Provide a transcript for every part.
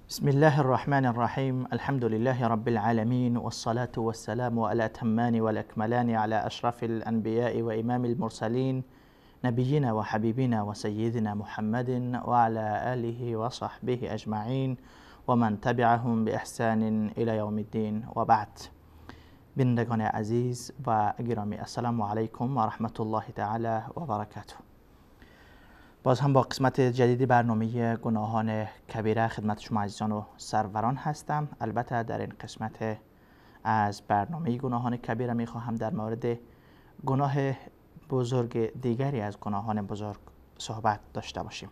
بسم الله الرحمن الرحيم. الحمد لله رب العالمين، والصلاة والسلام على الأتمان والأكملان على أشرف الأنبياء وإمام المرسلين، نبينا وحبيبنا وسيدنا محمد وعلى آله وصحبه أجمعين ومن تبعهم بإحسان إلى يوم الدين، وبعد. بینندگان عزیز و گرامی، السلام علیکم و رحمت الله تعالی و برکاته. باز هم با قسمت جدید برنامه گناهان کبیره خدمت شما عزیزان و سروران هستم. البته در این قسمت از برنامه گناهان کبیره میخواهم در مورد گناه بزرگ دیگری از گناهان بزرگ صحبت داشته باشیم.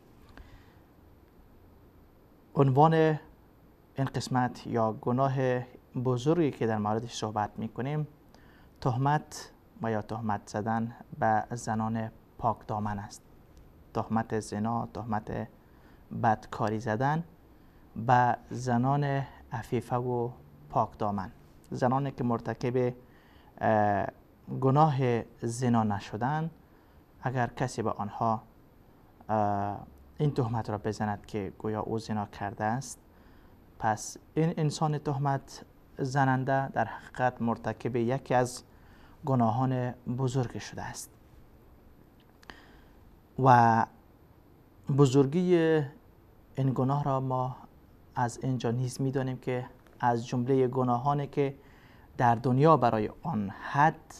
عنوان این قسمت یا گناه بزرگی که در موردش صحبت میکنیم، تهمت و یا تهمت زدن به زنان پاک دامن است. تهمت زنا، تهمت بدکاری زدن به زنان عفیفه و پاک دامن، زنانی که مرتکب گناه زنا نشدن. اگر کسی به آنها این تهمت را بزند که گویا او زنا کرده است، پس این انسان تهمت زننده در حقیقت مرتکب یکی از گناهان بزرگ شده است. و بزرگی این گناه را ما از اینجا نیز می‌دانیم که از جمله گناهانی که در دنیا برای آن حد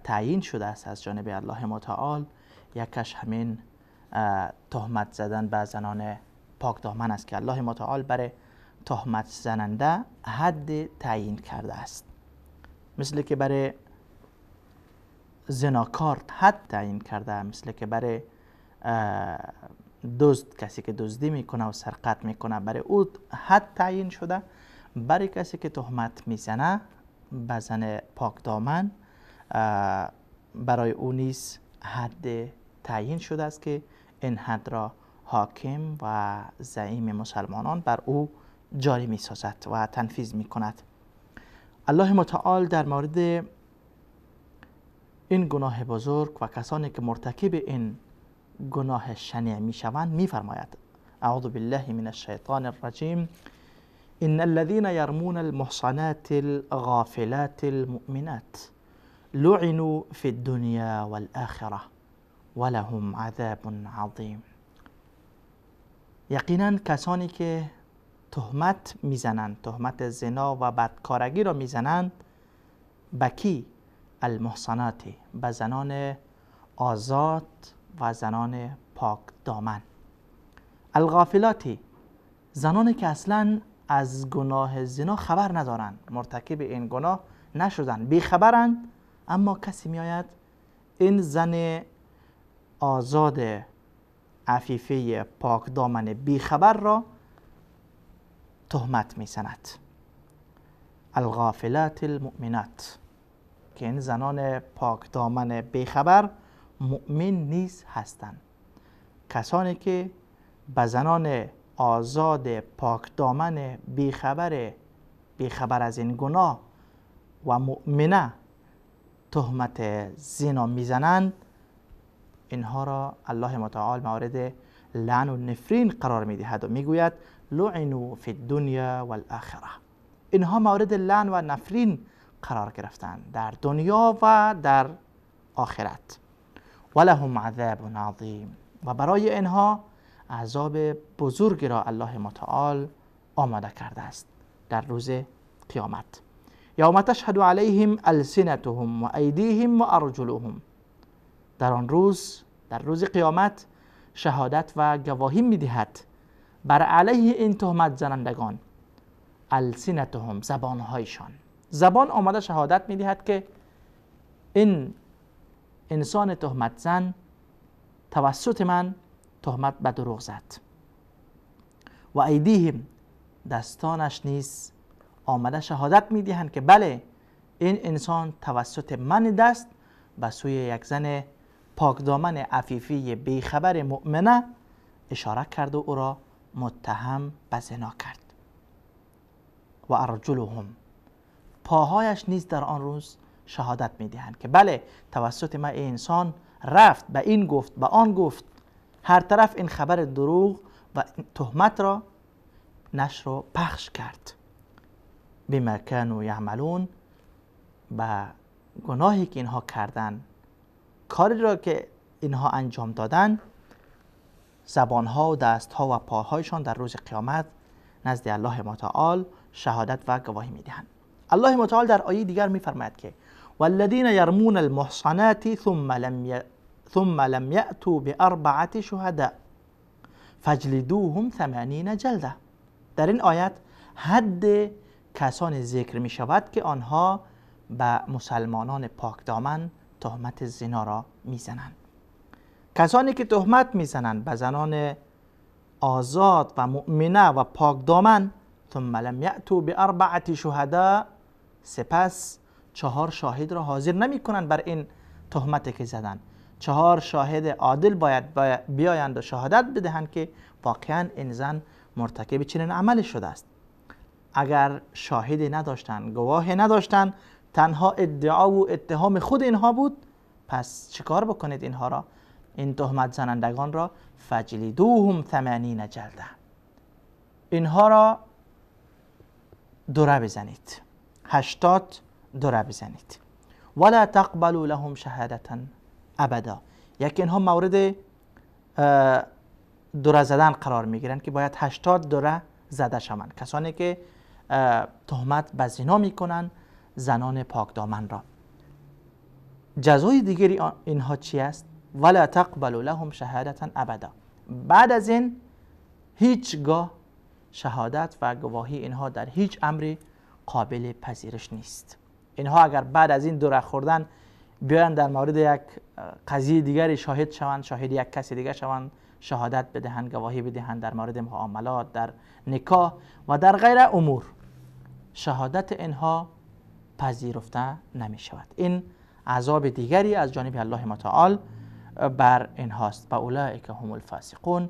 تعیین شده است از جانب الله متعال، یکش همین تهمت زدن به زنان پاک دامن است که الله متعال برای تهمت زننده حد تعیین کرده است. مثل که برای زناکار حد تعیین کرده، مثل که برای دزد، کسی که دزدی میکنه و سرقت میکنه، برای او حد تعیین شده. برای کسی که تهمت میزنه به زن پاک دامن، برای او نیز حد تعیین شده است که این حد را حاکم و زعیم مسلمانان بر او جاری میسازد و تنفیذ میکند. الله متعال در مورد این گناه بزرگ و کسانی که مرتکب این گناه شنیع میشوند میفرماید: اعوذ بالله من الشیطان الرجیم، ان الذين يرمون المحصنات الغافلات المؤمنات لعنوا في الدنيا والآخرة ولهم عذاب عظیم. یقینا کسانی که تهمت میزنند، تهمت زنا و بدکارگی را میزنند، به کی؟ المحصنات، به زنان آزاد و زنان پاک دامن. الغافلات، زنانی که اصلا از گناه زنا خبر ندارند، مرتکب این گناه نشدند، بیخبرند، اما کسی میآید این زن آزاد عفیفه پاک دامن بیخبر را تهمت میزند. الغافلات المؤمنات، که این زنان پاک دامن بیخبر مؤمن نیز هستند. کسانی که به زنان آزاد پاک دامن بیخبر از این گناه و مؤمنه تهمت زنا میزنند، اینها را الله متعال مورد لعن و نفرین قرار میدهد و میگوید لعنوا فی الدنیا والآخرة. اینها مورد لعن و نفرین قرار گرفتند در دنیا و در آخرت. ولهم عذاب عظیم، و برای اینها عذاب بزرگی را الله متعال آماده کرده است در روز قیامت. یوم تشهد علیهم السنتهم و ایدیهم و ارجلهم. در آن روز، در روز قیامت، شهادت و گواهی میدهد بر علیه این تهمت زنندگان السنتهم، زبانهایشان. زبان آمده شهادت میدهد که این انسان تهمت زن توسط من تهمت به دروغ زد. و ایدیهم، دستانش نیز آمده شهادت میدهند که بله این انسان توسط من دست به سوی یک زن پاکدامن عفیفی بیخبر مؤمنه اشاره کرد و او را متهم به زنا کرد. و ارجلهم، پاهایش نیز در آن روز شهادت میدهند که بله توسط من انسان رفت، به این گفت، به آن گفت، هر طرف این خبر دروغ و تهمت را نشر و پخش کرد. بما كانوا یعملون، به گناهی که اینها کردن، کاری را که اینها انجام دادن، زبانها و دستها و پاهایشان در روز قیامت نزد الله متعال شهادت و گواهی میدهند. الله متعال در آیه دیگر میفرماید که والذین یرمون المحصنات ثم لم یأتوا بأربعة شهداء فاجلدوهم 80 جلده. در این آیت حد کسان ذکر می شود که آنها به مسلمانان پاک دامن تهمت زنا را میزنند. کسانی که تهمت میزنند به زنان آزاد و مؤمنه و پاک دامن، ثم لم یأتوا بأربعة شهداء، سپس 4 شاهد را حاضر نمی کنند بر این تهمت که زدن. 4 شاهد عادل باید بیایند و شهادت بدهند که واقعا این زن مرتکب چنین عملی شده است. اگر شاهد نداشتند، گواه نداشتند، تنها ادعا و اتهام خود اینها بود، پس چیکار بکنید اینها را؟ این تهمت زنندگان را فجلدوهم 80 جلده، اینها را دوره بزنید، 80 دوره بزنید. ولا تقبلوا لهم شهادة ابدا، یکی اینها مورد دوره زدن قرار میگیرن که باید 80 دوره زده شوند، کسانی که تهمت به زنا میکنن زنان پاک دامن را. جزای دیگری اینها چی است؟ ولا تقبلوا لهم شهادة ابدا، بعد از این هیچگاه شهادت و گواهی اینها در هیچ امری قابل پذیرش نیست. اینها اگر بعد از این دوره خوردن بیان در مورد یک قضیه دیگری شاهد شوند، شاهد یک کسی دیگر شوند، شهادت بدهند، گواهی بدهند در مورد معاملات، در نکاح و در غیر امور، شهادت اینها پذیرفته نمی شود. این عذاب دیگری از جانب الله متعال بر اینهاست. و اولئک هم الفاسقون،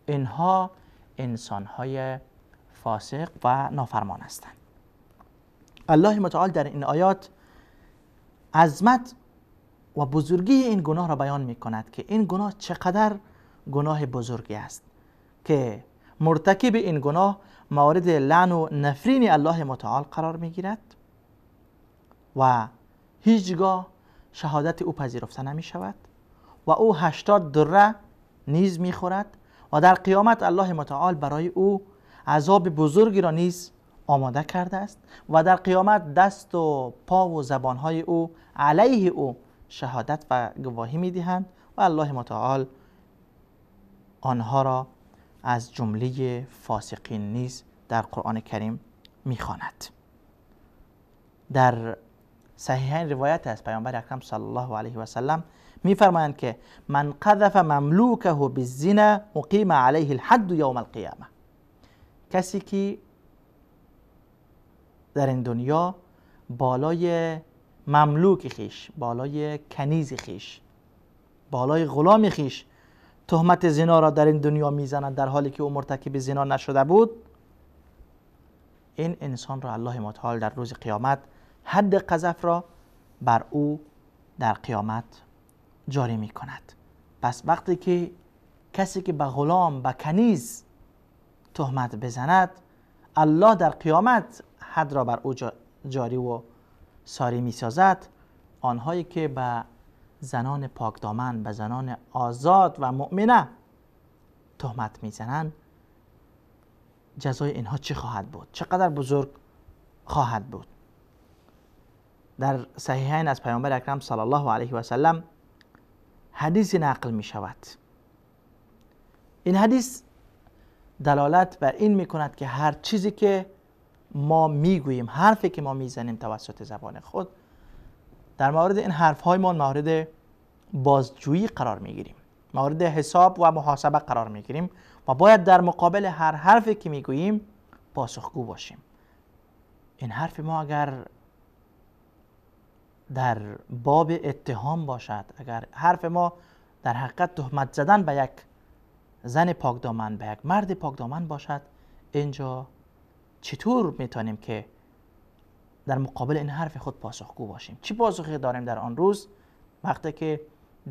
اینها انسانهای فاسق و نافرمان هستند. الله متعال در این آیات عظمت و بزرگی این گناه را بیان می کند که این گناه چقدر گناه بزرگی است که مرتکب این گناه مورد لعن و نفرین الله متعال قرار می گیرد و هیچگاه شهادت او پذیرفته نمی شود و او 80 دره نیز می خورد و در قیامت الله متعال برای او عذاب بزرگی را نیز آماده کرده است و در قیامت دست و پا و زبانهای او علیه او شهادت و گواهی می دهند و الله متعال آنها را از جمله فاسقین نیز در قرآن کریم می خواند. در صحیحین روایت است پیامبر اکرم صلی الله علیه و سلم می فرمایند که من قذف مملوکه بالزنا اقیم علیه الحد یوم القیامه. کسی که در این دنیا بالای مملوک خیش، بالای کنیز خیش، بالای غلام خیش تهمت زنا را در این دنیا میزند در حالی که او مرتکب زنا نشده بود، این انسان را الله متعال در روز قیامت حد قذف را بر او در قیامت جاری می کند. پس وقتی که کسی که به غلام، به کنیز تهمت بزند، الله در قیامت حد را بر او جاری و ساری می سازد. آنهایی که به زنان پاکدامن، به زنان آزاد و مؤمنه تهمت میزنند، جزای اینها چه خواهد بود؟ چقدر بزرگ خواهد بود؟ در صحیحین از پیامبر اکرم صلی الله علیه و سلم حدیث نقل می شود. این حدیث دلالت بر این می کند که هر چیزی که ما میگوییم، حرفی که ما میزنیم توسط زبان خود، در مورد این حرف های ما مورد بازجویی قرار میگیریم، مورد حساب و محاسبه قرار میگیریم و باید در مقابل هر حرفی که میگوییم پاسخگو باشیم. این حرف ما اگر در باب اتهام باشد، اگر حرف ما در حقیقت تهمت زدن به یک زن پاکدامن، به یک مرد پاکدامن باشد، اینجا چطور میتونیم که در مقابل این حرف خود پاسخگو باشیم؟ چی پاسخی داریم در آن روز وقتی که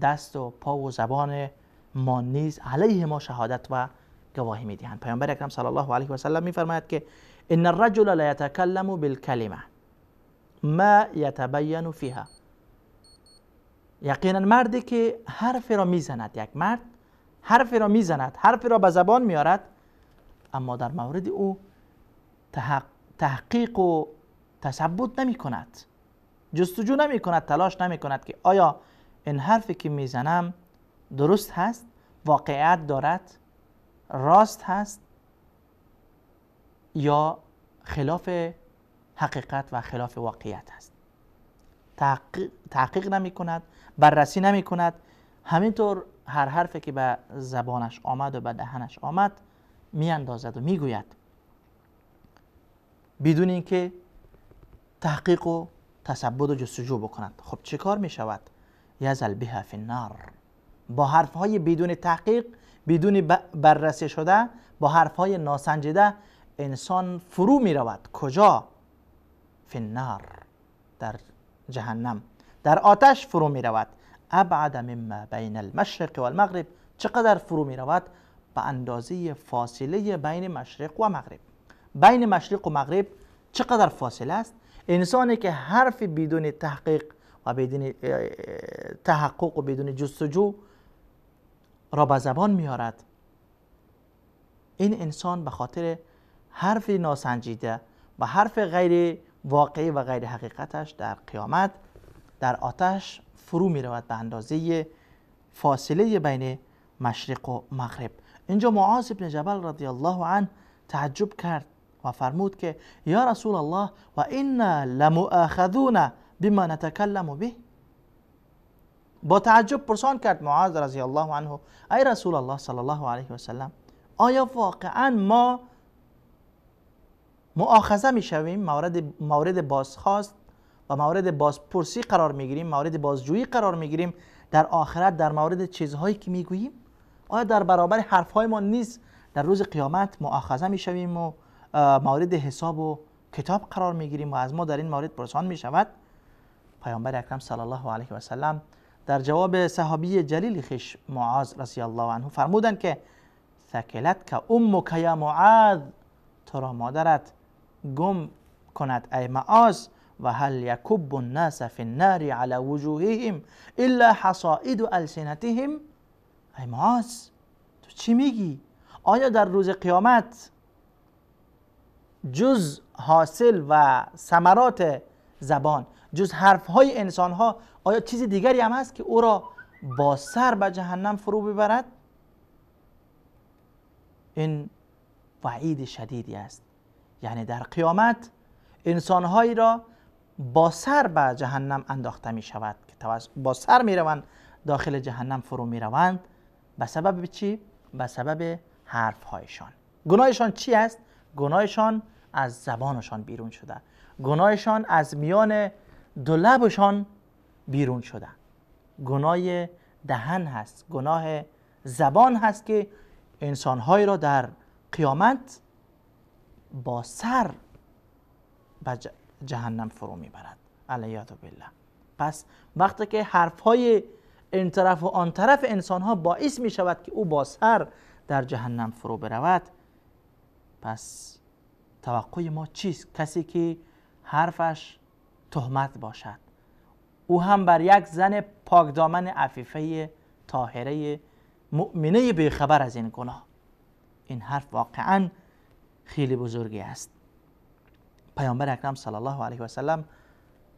دست و پا و زبان ما نیز علیه ما شهادت و گواهی میدهند. پیامبر اکرم صلی الله علیه و سلم میفرماید که ان الرجل لا یتکلم بالکلمه ما یتبین فیها. یقینا مردی که حرف را میزند، یک مرد حرف را میزند، حرف را به زبان میارد، اما در مورد او تحقیق و تثبت نمی کند، جستجو نمی کند، تلاش نمی کند که آیا این حرفی که میزنم درست هست، واقعیت دارد، راست هست یا خلاف حقیقت و خلاف واقعیت است. تحقیق نمی کند، بررسی نمی کند، همینطور هر حرفی که به زبانش آمد و به دهنش آمد می اندازد و می گوید بدون اینکه تحقیق و تثبت و جستجو بکند. خب چه کار می شود؟ یزل بها فی النار. با حرفهای بدون تحقیق، بدون بررسی شده، با حرفهای ناسنجیده انسان فرو می رود. کجا؟ فی النار، در جهنم، در آتش فرو می رود. ابعد مما بین المشرق والمغرب. چقدر فرو می رود؟ به اندازه فاصله بین مشرق و مغرب. بین مشرق و مغرب چقدر فاصله است؟ انسانی که حرف بدون تحقیق و بدون تحقق و بدون جستجو را به زبان میارد، این انسان به خاطر حرف ناسنجیده و حرف غیر واقعی و غیر حقیقتش در قیامت در آتش فرو می رود به اندازه فاصله بین مشرق و مغرب. اینجا معاذ بن جبل رضی الله عنه تعجب کرد و فرمود که یا رسول الله و انا لمؤاخذون بما نتکلم به. با تعجب پرسان کرد معاذ رضی الله عنه، ای رسول الله صلی الله علیه و سلم، آیا واقعا ما مؤاخذه میشویم، مورد بازخواست و مورد بازپرسی قرار میگیریم، مورد بازجویی قرار میگیریم در آخرت در مورد چیزهایی که میگوییم؟ آیا در برابر حرفهای ما نیز در روز قیامت مؤاخذه میشویم و مورد حساب و کتاب قرار میگیریم و از ما در این مورد پرسان میشود؟ پیامبر اکرم صلی الله علیه و سلم در جواب صحابی جلیل خویش معاذ رضی الله عنه فرمودند که ثکلت که امک یا معاذ، تو را مادرت گم کند ای معاذ، و هل یکب الناس فی النار علی وجوههم الا حصائد السنتهم. ای معاذ، تو چی میگی؟ آیا در روز قیامت جز حاصل و ثمرات زبان، جز حرفهای انسانها، آیا چیز دیگری هم هست که او را با سر به جهنم فرو ببرد؟ این وعید شدیدی است. یعنی در قیامت انسانهایی را با سر به جهنم انداخته می شود که با سر می روند داخل جهنم فرو می روند. به سبب چی؟ به سبب حرفهایشان. گناهشان چی است؟ گناهشان از زبانشان بیرون شده، گناهشان از میان دو لبشان بیرون شده. گناه دهن هست، گناه زبان هست که انسانهایی را در قیامت با سر به جهنم فرو میبرد. علیاذ بالله. پس وقتی که حرفهای این طرف و آن طرف انسانها باعث می شود که او با سر در جهنم فرو برود، پس توقع ما چیست؟ کسی که حرفش تهمت باشد، او هم بر یک زن پاکدامن عفیفه طاهره مؤمنه بیخبر از این گناه. این حرف واقعا خیلی بزرگی است. پیامبر اکرم صلی الله علیه و سلم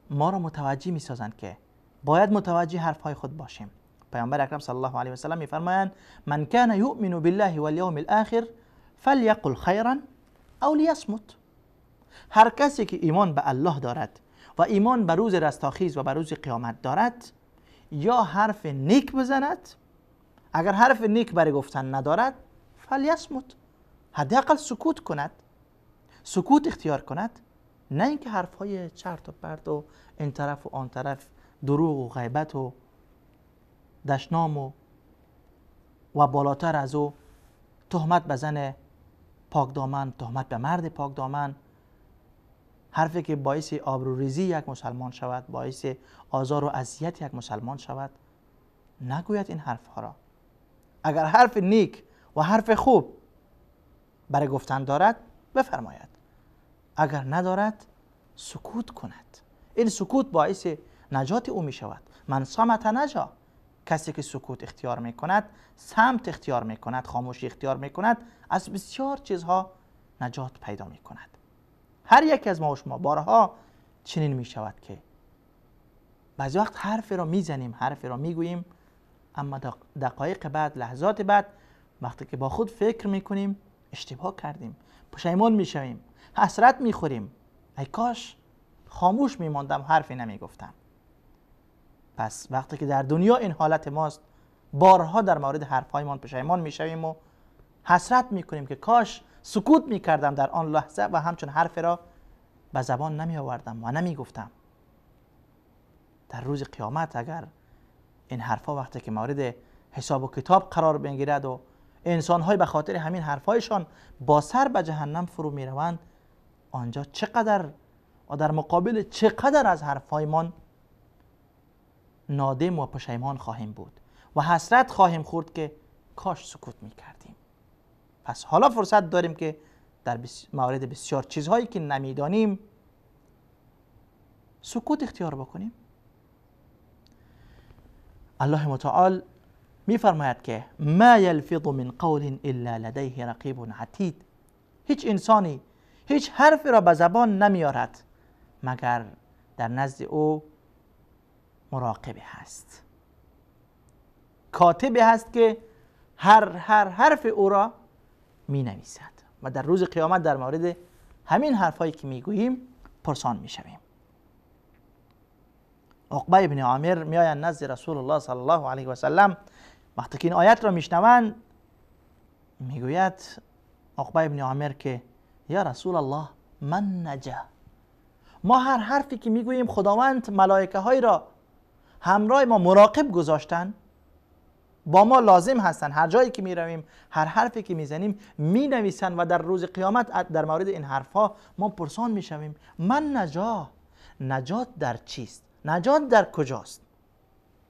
ما را متوجه می سازند که باید متوجه حرفهای خود باشیم. پیامبر اکرم صلی الله علیه و سلم میفرمایند من کان یؤمن بالله والیوم الاخر فلیقل خیرا او لیصمت. هر کسی که ایمان به الله دارد و ایمان به روز رستاخیز و به روز قیامت دارد، یا حرف نیک بزند، اگر حرف نیک برای گفتن ندارد فلیصمت، حداقل سکوت کند، سکوت اختیار کند، نه اینکه حرفهای چرت و پرت و این طرف و آن طرف، دروغ و غیبت و دشنام و بالاتر از او تهمت به زن پاکدامن، تهمت به مرد پاکدامن، حرفی که باعث آبروریزی یک مسلمان شود، باعث آزار و اذیت یک مسلمان شود، نگوید این حرفها را. اگر حرف نیک و حرف خوب برای گفتن دارد بفرماید، اگر ندارد سکوت کند. این سکوت باعث نجات او می شود. من صمت نجا، کسی که سکوت اختیار می کند، صمت اختیار می کند، خاموشی اختیار می کند، از بسیار چیزها نجات پیدا می کند. هر یکی از ما و شما بارها چنین می شود که بعضی وقت حرفی را می زنیم، حرفی را می گوییم، اما دقایق بعد، لحظات بعد، وقتی که با خود فکر می کنیم اشتباه کردیم، پشیمان می شویم، حسرت می خوریم، ای کاش خاموش می ماندم، حرفی نمی گفتم. پس وقتی که در دنیا این حالت ماست، بارها در مورد حرفهایمان پشیمان می شویم و حسرت می کنیم که کاش سکوت می کردم در آن لحظه و همچون حرف را به زبان نمی آوردم و نمی گفتم. در روز قیامت اگر این حرفها وقتی که مورد حساب و کتاب قرار بگیرد و انسان‌های به خاطر همین حرفهایشان با سر به جهنم فرو می روند، آنجا چقدر و در مقابل چقدر از حرفهایمان نادم و پشیمان خواهیم بود و حسرت خواهیم خورد که کاش سکوت می کردیم. پس حالا فرصت داریم که در مورد بسیار چیزهایی که نمیدانیم سکوت اختیار بکنیم. الله متعال میفرماید که ما یلفظ من قول الا لدیه رقیب عتید. هیچ انسانی هیچ حرفی را به زبان نمیارد مگر در نزد او مراقبه هست، کاتبی هست که هر حرف او را می نویسد و در روز قیامت در مورد همین حرفهایی که می گوییم پرسان می شویم. عقبه ابن عامر می آیند نزد رسول الله صلی الله علیه و سلم. وقتی که این آیت را می شنوند می گوید عقبه ابن عامر که یا رسول الله من نجا، ما هر حرفی که می گوییم خداوند ملائکه های را همراه ما مراقب گذاشتن، با ما لازم هستن، هر جایی که می رویم هر حرفی که می زنیم می نویسن و در روز قیامت در مورد این حرفها ما پرسان می شویم. من نجا، نجات در چیست؟ نجات در کجاست؟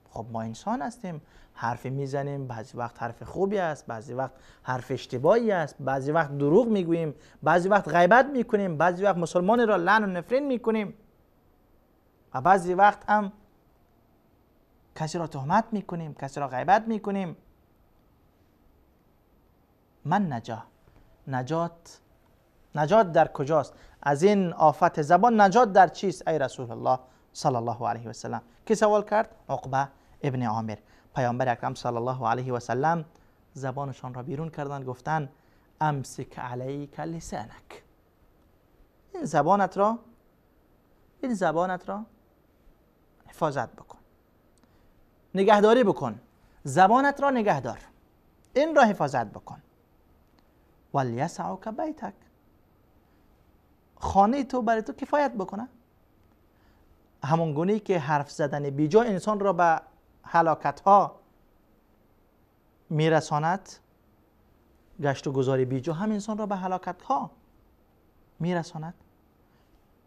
خب ما انسان هستیم، حرف میزنیم، بعضی وقت حرف خوبی است، بعضی وقت حرف اشتباهی است، بعضی وقت دروغ میگوییم، بعضی وقت غیبت میکنیم، بعضی وقت مسلمان را لعن و نفرین میکنیم و بعضی وقت هم کسی را تهمت میکنیم، کسی را غیبت میکنیم. من نجا، نجات در کجاست؟ از این آفت زبان نجات در چیست ای رسول الله صلی الله علیه و سلم؟ کی سوال کرد؟ عقبه ابن عامر. پیامبر اکرم صلی الله علیه و سلم زبانشان را بیرون کردند، گفتند امسک علیک لسانک، این زبانت را حفاظت بکن، نگهداری بکن، زبانت را نگهدار، این را حفاظت بکن. ولیسعک بیتک، خانه تو برای تو کفایت بکنه. همون گونه که حرف زدن بیجا انسان را به هلاکت ها میرساند، گشت و گذاری بیجا هم انسان را به هلاکت ها میرساند.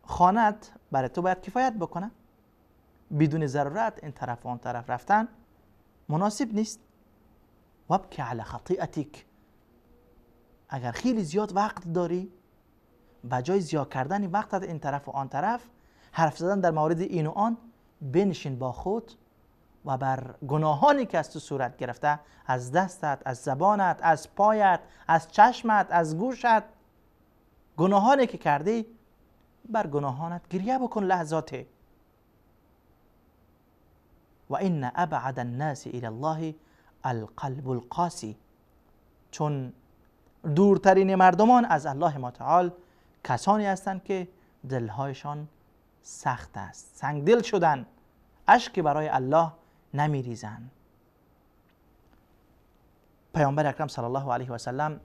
خانت برای تو باید کفایت بکنه، بدون ضرورت این طرف و آن طرف رفتن مناسب نیست. وابک علی خطیئتک، اگر خیلی زیاد وقت داری، به جای زیاد کردن وقت این طرف و آن طرف، حرف زدن در مورد این و آن، بنشین با خود و بر گناهانی که از تو صورت گرفته، از دستت، از زبانت، از پایت، از چشمت، از گوشت، گناهانی که کردی، بر گناهانت گریه بکن لحظاته. و این ابعد الناس الی الله القلب القاسی، چون دورترین مردمان از الله متعال کسانی هستند که دلهایشان سخت است، سنگدل شدن، اشکی برای الله نمیریزند. پیامبر اکرم صلی الله علیه و سلم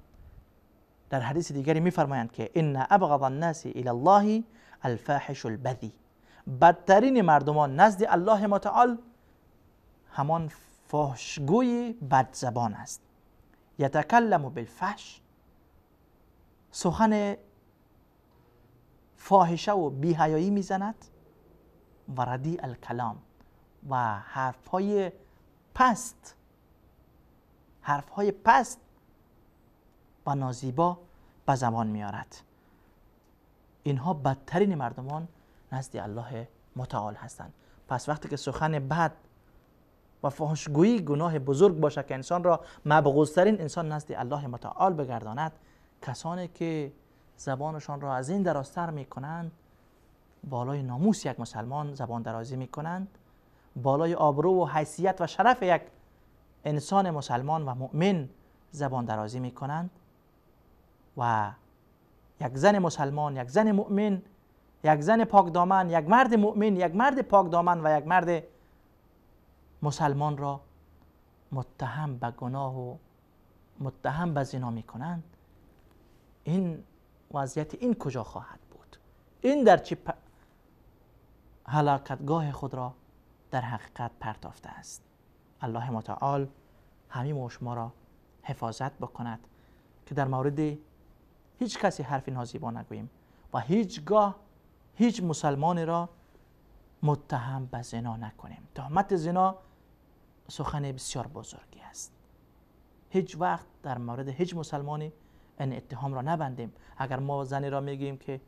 در حدیث دیگری میفرمایند که ان ابغض الناس الی الله الفاحش البذی، بدترین مردمان نزد الله متعال همان فحشگوی بدزبان است. یتکلم بالفحش، سخن فاحشه و بی‌حیایی میزند، و ردیء الکلام، و حرفهای پست، حرفهای پست و نازیبا به زبان میارد. اینها بدترین مردمان نزد الله متعال هستند. پس وقتی که سخن بد و فحشگویی گناه بزرگ باشه که انسان را مبغوضترین انسان نزد الله متعال بگرداند، کسانی که زبانشان را از این درازتر میکنند، بالای ناموس یک مسلمان زبان درازی میکنند، بالای آبرو و حیثیت و شرف یک انسان مسلمان و مؤمن زبان درازی میکنند و یک زن مسلمان، یک زن مؤمن، یک زن پاکدامن، یک مرد مؤمن، یک مرد پاکدامن و یک مرد مسلمان را متهم به گناه و متهم به زنا میکنند، این وضعیت این کجا خواهد بود؟ این در چه هلاکتگاه خود را در حقیقت پرتافته است؟ الله متعال همه شما را حفاظت بکند که در مورد هیچ کسی حرف نازیبا نگوییم و هیچگاه هیچ مسلمانی را متهم به زنا نکنیم. تهمت زنا سخن بسیار بزرگی است. هیچ وقت در مورد هیچ مسلمانی این اتهام را نبندیم. اگر ما زنی را میگیم که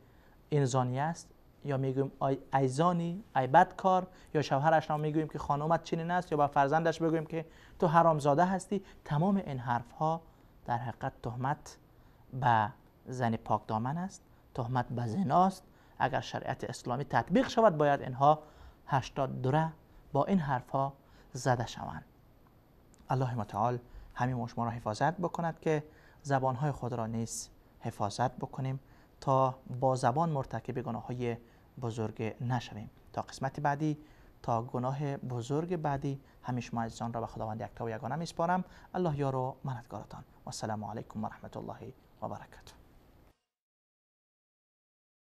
این زانی است، یا میگوییم ای زانی، ای بدکار، یا شوهرش را میگوییم که خانومت چنین است، یا به فرزندش بگوییم که تو حرامزاده هستی، تمام این حرف ها در حقیقت تهمت به زن پاک دامن است، تهمت به زناست. اگر شریعت اسلامی تطبیق شود باید اینها 80 دوره با این حرف ها زده شوند. الله متعال همین شما را حفاظت بکند که زبانهای خود را نیز حفاظت بکنیم تا با زبان مرتکب گناه‌های بزرگ نشویم. تا قسمت بعدی، تا گناه بزرگ بعدی، همیشه شما عزیزان را به خداوند یکتا و یگانه میسپارم. الله یار و مددگارتان. و السلام علیکم و رحمت الله و برکاته.